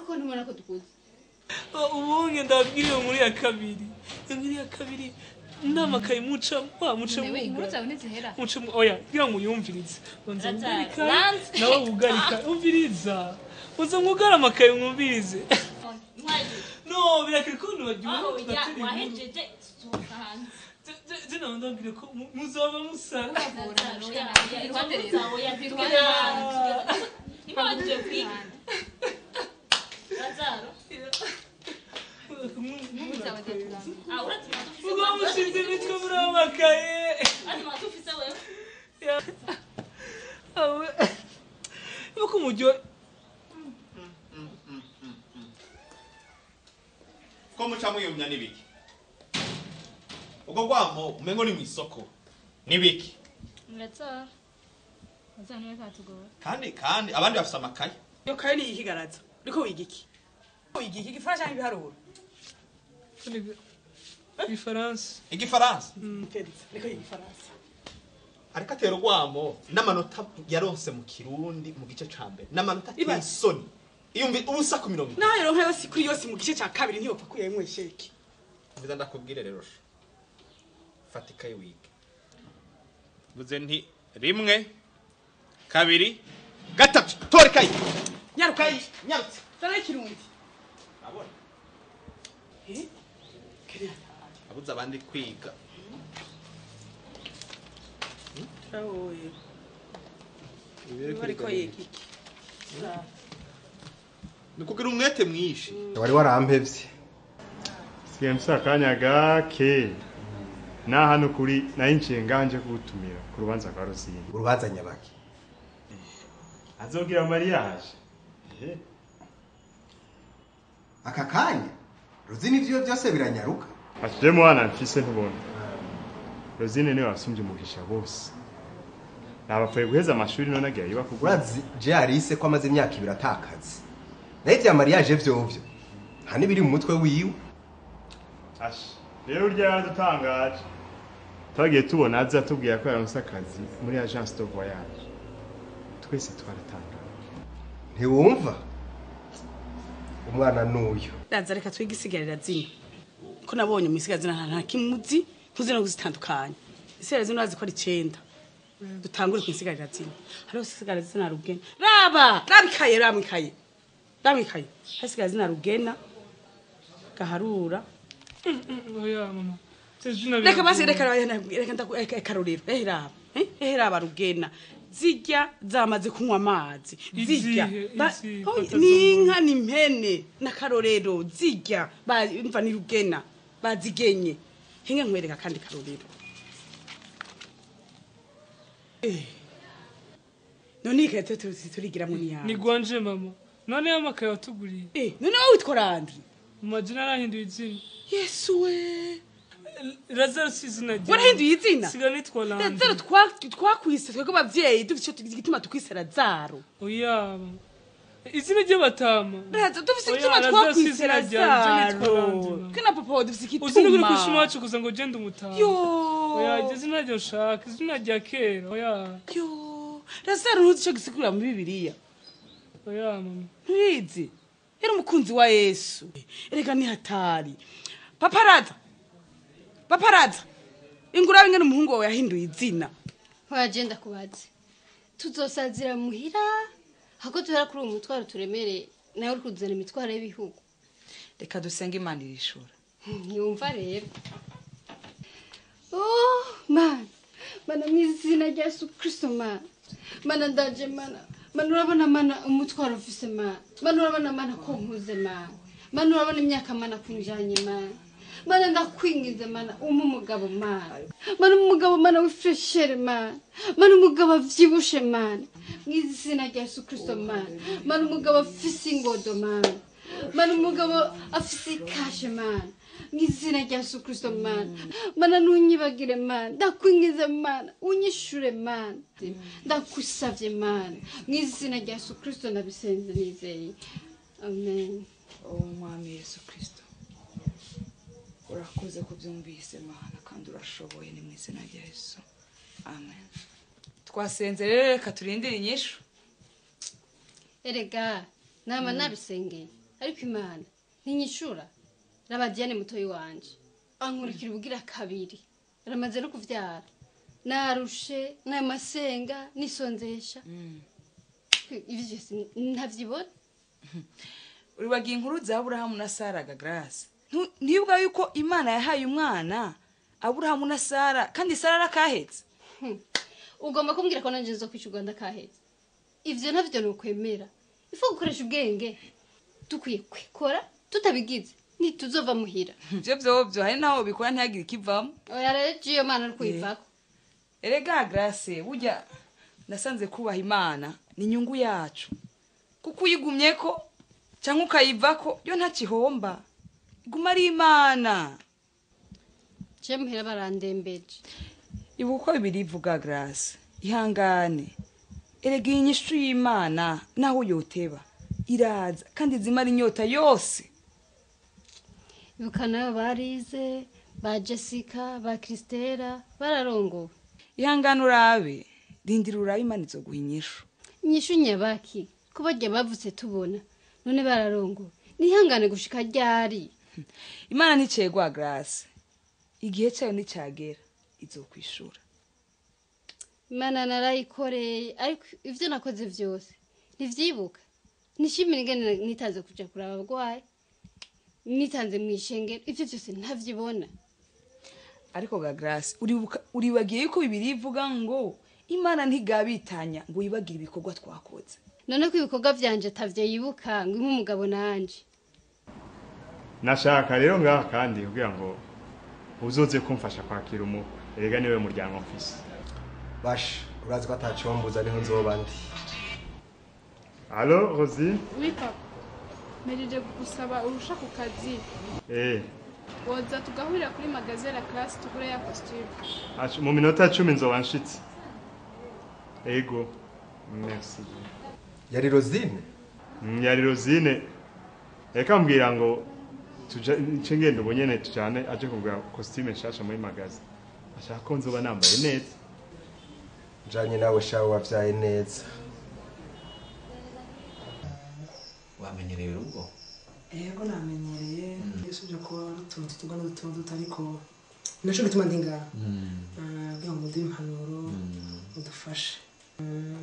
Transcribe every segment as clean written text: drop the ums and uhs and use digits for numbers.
Niko ntubona ko dukuze. Ubunge ndabwiriye muri ya kabiri. Muri ya kabiri namakaye muca muca Newe inkuru zawe ntizihera. Muca oya kugira ngo uyumvirize. Banza wugarika nawe wugarika umviriza. Uza mwugara amakaye mwumvirize. No birakiri ko ntibagiwe. Wahejeje sohoka hanze. Zino ndabwire ko muzoba musara. Mugo mushize imitwe muri amakaye. Nuko mujyo ko muca muyumya nibiki? Ubwo rwamo umengo ni mwisoko nibiki? Muratsara. Bazanwe katugora. Kandi abandi bafise amakaye. Yo kaye ni ikigaraza. Uriko wiga iki? Wiga iki gifaransa n'ibiharuro? Igifaransa. Igifaransa? Felix, niko igifaransa. Ariko atera urwamo n'amanota yaronse mu Kirundi mu gice ca mbere. N'amanota ateye isoni. Iyumvi ubusa ku 50. Naho yaronka yose kuri yose mu gice ca kabiri ntiyopfa kuyemwe sheki. Mbiza ndakubwire rero. Fata ikaye wige. Mvuze nti 1 2 3 tora ikaye. Nyaruka. Nyarutse. Zana ikirundi. Abona. Eh? Kiriya. Abuza abandi kwiga. Turahoye. Bariko yiga iki? Nikugira umwete mwinshi. Wari warampevye. Sigaye mfise akanya gake. Na hano kuri nayinciye nganje kugutumira ku rubanza rwa Rosine. Urubanza nyabaki. Azogira mariage. Aka kanya Rosine ivyo byose biranyaruka. Ati mwana mfise ntubona. Rosine niwe wasumbye umugisha bose. Nabapfuye guheza amashuri none agiye yubaka. Urazi je Alice ko amaze imyaka 2 atakazi. Naye vya mariage vyovyo. Nta nibiri mu mutwe wiwe. Ash, rero urya yadutangaje. Twagiye tubona aza tubwiye ko yaronse akazi muri agence de voyage. Twese twaratangaye. Ntiwumva? Umwana nuyu. Ndaza reka twigisigarira zino. Ko nabonye mu isigaza zina nta kimuzi, tuzi no kuzitandukanya. Isigarira zino urazi ko ari 9. Dutangure ku isigarira zino. Hariho isigarira zina rugena. Raba, rabikaye ramikaye. Ramikaye. Hasigaye zina rugena. Gaharura. Oya mama. Reka basi reka reka ndaku karorero. Raba. Raba rugena. Zijya zamaze kunywa amazi. Zijya. Ni inka ni impene na karorero zijya bamva ni rugena bazigenye. Hinge nkwereka kandi karorero. None ikete turigira mu niya. Ni gwanje mama. None amakaye watuguriye. None wowe witwa Landry. Amazina arahinduye izina. Yesu we. Lazaro si izina ryawe. Warahinduye izina? Siga nitwa Landry. Lazaro twakwise twebwe abavyeyi dufise igituma tukwise Lazaro. Oya. Izina ry'abatama. Lazaro dufise igituma twakwise Lazaro. Kena papa dufise igituma. Uzina kuri kwishima wacu kuza ngo genda umutama. Yo. Oya, iryo zina ryo nshaka, izina rya kera. Oya. Yo. Lazaro ntuzi ico gisigura muri Bibiliya. Oya mama. Ntubizi. Yari umukunzi wa Yesu. Erega ni hatari. Papa Raza. Papa Raza. Ingura ingene umuhungu wawe yahinduye izina. Wagenda kubaze. Tuzosazira muhira. Hako tuhera kuri umutwaro turemereye nawe uri kuzana imitwaro y'ibihugu. Reka dusenge Imana irishura. Yumva rero. Oh man. Mana mwizina rya Yesu Kristo man. Mana ndaje mana. Mana urabona mana umutwaro ufise mana. Mana urabona mana ko nkuze mana. Mana urabona imyaka mana kunjanye mana. Mana ndakwingize mana umugabo mana. Mana umugabo mana wifreshere mana. Mana umugabo avyibushe mana. Mwizina rya Yesu Kristo mana. Mana umugabo afise ingodo mana. Mana umugabo afise ikashe mana. Mwizina rya Yesu Kristo mana. Mana ntunyibagire mana. Ndakwingize mana. Unyishure mana. Ndakusavye mana. Mwizina rya Yesu Kristo ndabisenze nizeye. Amen. Oh Mwami Yesu Kristo. Urakoze kubyumvise mana kandi urashoboye ni mwizina rya Yesu. Amen. Twasenze rero reka turindire inyishu. Erega nama nabisengeye. Ariko Imana ntinyishura. Raba Diane mutoyi wanje ankurikira ubugira kabiri, aramaze no kuvyara. Narushe n'amasenga nisonzesha. Ivyo vyose ntavyibona. Uribagiye inkuru za Aburahamu na Sara ga Grace. Ntibwa yuko Imana yahaye umwana Aburahamu na Sara kandi Sara arakahetse. Ugomba kumbwira ko nanje nzokwica u Rwanda kahetse. Ivyo ntavyo nukwemera. Ifu gukoresha ubwenge. Dukwiye kwikora tutabigize ntituzova muhira. Ivyo vyovyo hari naho bikora ntihagire ikivamo. Oya rero iyo Mana uri kuyivako. Erega Grace burya nasanze kubaha Imana ni inyungu yacu. Kuko uyigumyeko cyangwa ukayivako yo ntakihomba. Iguma ari Imana. Je muhira barandembeje. Ibuka uko birivuga Grace. Ihangane. Erega iyi nyishu y'Imana naho yoteba iraza kandi zimara inyota yose. Ibuka nayo barize ba Jessica ba Christella bararongowe. Ihangane urabe, rindira urabe Imana izoguha inyishu. Inyishu nyabaki ko barya bavutse tubona none bararongowe. Nihangane gushika ryari? Imana nticegwa Grace. Igihe cyayo nticyagera izokwishura. Imana narayikoreye ariko ivyo nakoze vyose ntivyibuka. Nishimira ingene nitaze kuja kuraba abagwayi, nitanze mw'ishengero, ivyo vyose ntavyibona. Ariko ga Grace uribagiye yuko Bibiliya ivuga ngo Imana ntigabitanya ngo yibagire ibikorwa twakoze. None ko ibikorwa vyanje atavyo yibuka ngo impe umugabo nanje. Nashaka rero ngaha kandi kugira ngo uzoze kumfasha kwakira umukwe. Erega niwe muryango mfise. Basha urazi ko atacombuza niho nzoba ndi. Allo Rosie? Oui papa. Mpejeje kugusaba urusha ku kazi. Woza tugahurira kuri magasin la classe tugure ya costume. Acha mu minota 10 nzoba nshitse. Ego. Merci. Yari Rosine? Yari Rosine. Eka mbwira ngo tuja ncengende ubonyene tujane aje kugura costume nshasha muri magasin. Ashaka ko nzoba nambaye neza. Njanye nawe shawe wavyaye neza. Wamenyereye urugo? Yego namenyereye. Yesubye ko utuntu tugana utuntu ariko naco gituma ndi ngaha. Kugira ngo muduhe impanuro mudufashe.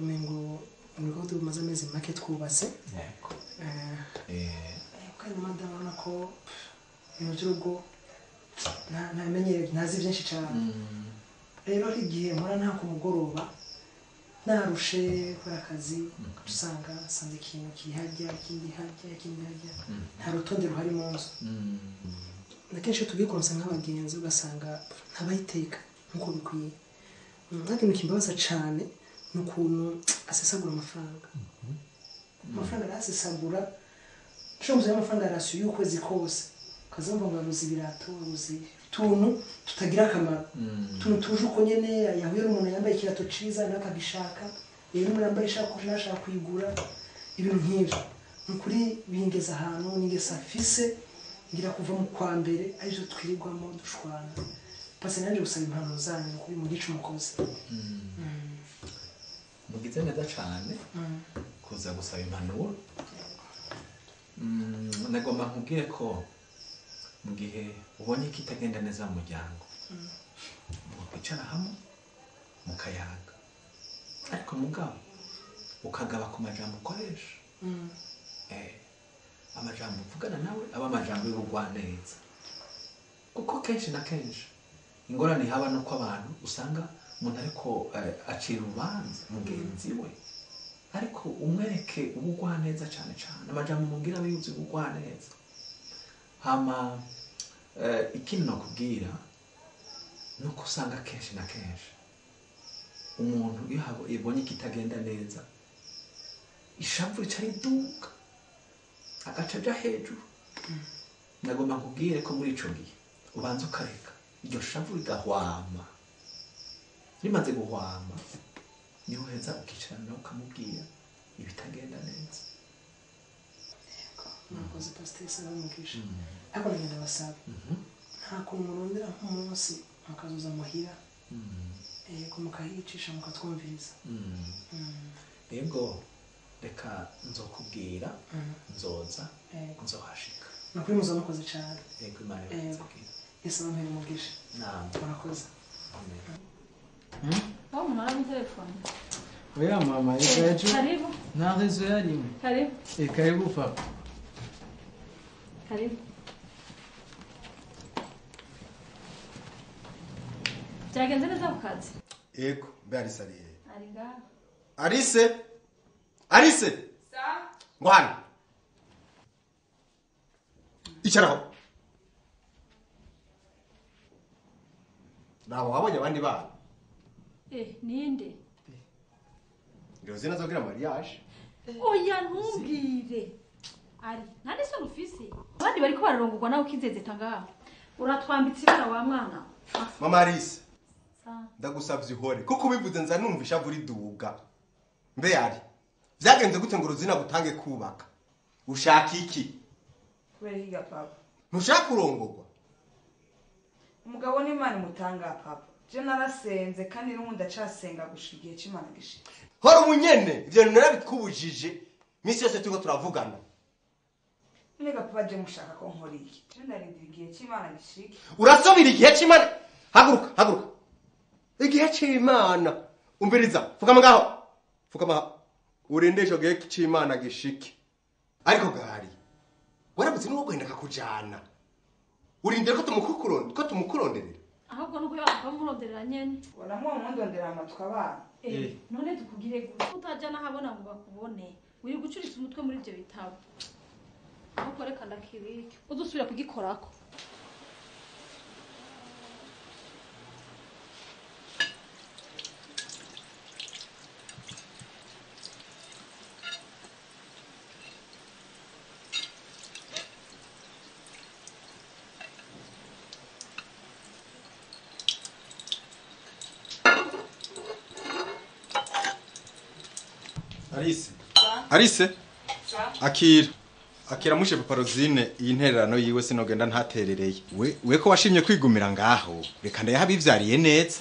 Umengo urugo tumaze amezi make twubatse. Yego. Kandi madamu urabona ko ibintu by'urugo ntamenyereye ntazi byinshi cyane. Rero hari igihe mpora nta ku mugoroba narushe kubera akazi usanga nsanze ikintu kihajya ikindi hajya ikindi hajya nta rutonde ruhari mu nzu. Na kenshi iyo tugiye kuronsa nk'abagenzi ugasanga ntabayiteka nk'uko bikwiye. Nta kintu kimbabaza cyane ni ukuntu asesagura amafaranga. Amafaranga arasesagura, ushobora kuzana amafaranga arasiyo y'ukwezi kose ukazumva ngo abuze ibirato, abuze utuntu tutagira akamaro, utuntu tuje uko nyene. Yahuye n'umuntu yambaye ikirato ciza nawe akagishaka, rero umuntu yambaye ishakoshi nawe ashaka kuyigura, ibintu nk'ivyo. Ni ukuri bingeza ahantu n'ingeso afise ngira kuva mu kwa mbere arivyo twirirwamo dushwana. Pasi nanje gusaba impanuro zanyu ni ukuri mugice umukozi. Mugize neza cane kuza gusaba impanuro. Nagomba nkubwire ko mu gihe ubonye kitagenda neza mu muryango mukwicara hamwe mukayaga, ariko mugabo ukagaba ku majambo ukoresha. Amajambo uvugana nawe aba amajambo y'ubugwaneza, kuko kenshi na kenshi ingorane haba nuko abantu usanga umuntu ariko acira urubanza mugenzi we, ariko umwereke ubugwaneza cyane cyane amajambo mubwira aba yuzuye ubugwaneza. Hama ikindi nokubwira nuko usanga kenshi na kenshi umuntu iyo yabonye kitagenda neza ishavu rica riduka agaca aja hejuru. Nagomba nkubwire ko muri ico gihe ubanza ukareka iryo shavu rigahwama. Rimaze guhwama niho uheza ukicarana nawe ukamubwira ibitagenda neza. Murakoze Pasiteri Saba Mugisha. Ariko nagenda basaba nta kuntu murondera nk'umunsi mukazoza muhira, yego mukahicisha mukatwumviriza. Yego Reka nzokubwira nzoza nzohashika. Nukuri muzoba mukoze cyane. Yego, Imana ibakire. Yesu abampere umugisha. Naam. Murakoze. Amen. Wao mwana telefone. Oya mama, ejo. Karibu. Na rezo yarimwe. Karibu. Karibu papa. Karibu. Byagenze neza ku kazi? Ego, mbe Alice ari hehe? Ari ngaha. Alice? Alice? Sa? Ngwana. Icharaho. Nabo wabonye abandi bana? Ninde? Rosina azogira mariage. Oya ntumbwire. Ari, nta soni ufise. Abandi bariko bararongorwa nawe ukizezeta ngaha. Uratwambitse ibara wa mwana. Mama Alice. Ndagusavye uhore kuko ubivuze nza numva ishavu riduga. Mbe ari vyagenze gute ngo Rosina gutange kubaka? Ushaka iki? Kubera higa papa. Ntushaka kurongorwa? Umugabo ni Imana imutanga papa. Je narasenze kandi n'ubu ndacasenga gushika igihe c'Imana gishika. Hora umunyene ivyo narabikubujije misi yose turiko turavugana. None papa je mushaka ko nkora iki? Je ndarindira igihe c'Imana gishika. Urasubira igihe c'Imana? Haguruka, haguruka. Igihe c'Imana. Umviriza, fukama ngaho. Fukama. Urinde ico gihe c'Imana gishike. Ariko gari warabuze n'uwo gwenda kakujana. Urindira ko tumukukuronde, ko tumukuronderera. Ahubwo nuko yabamuronderera nyene. Waramuwa mundondera amatwi abana. None tukugire gute? Utaja nahabona ngo bakubone. Uri gucuritsa umutwe muri ivyo bitabo. Ahubwo reka ndakibike. Udusubira kugikorako. Alice. Alice. Akira. Akira mushe papa Rosine iyi ntererano yiwe sinogenda ntaterereye. We ko washimye kwigumira ngaho. Reka ndayahabivyariye neza.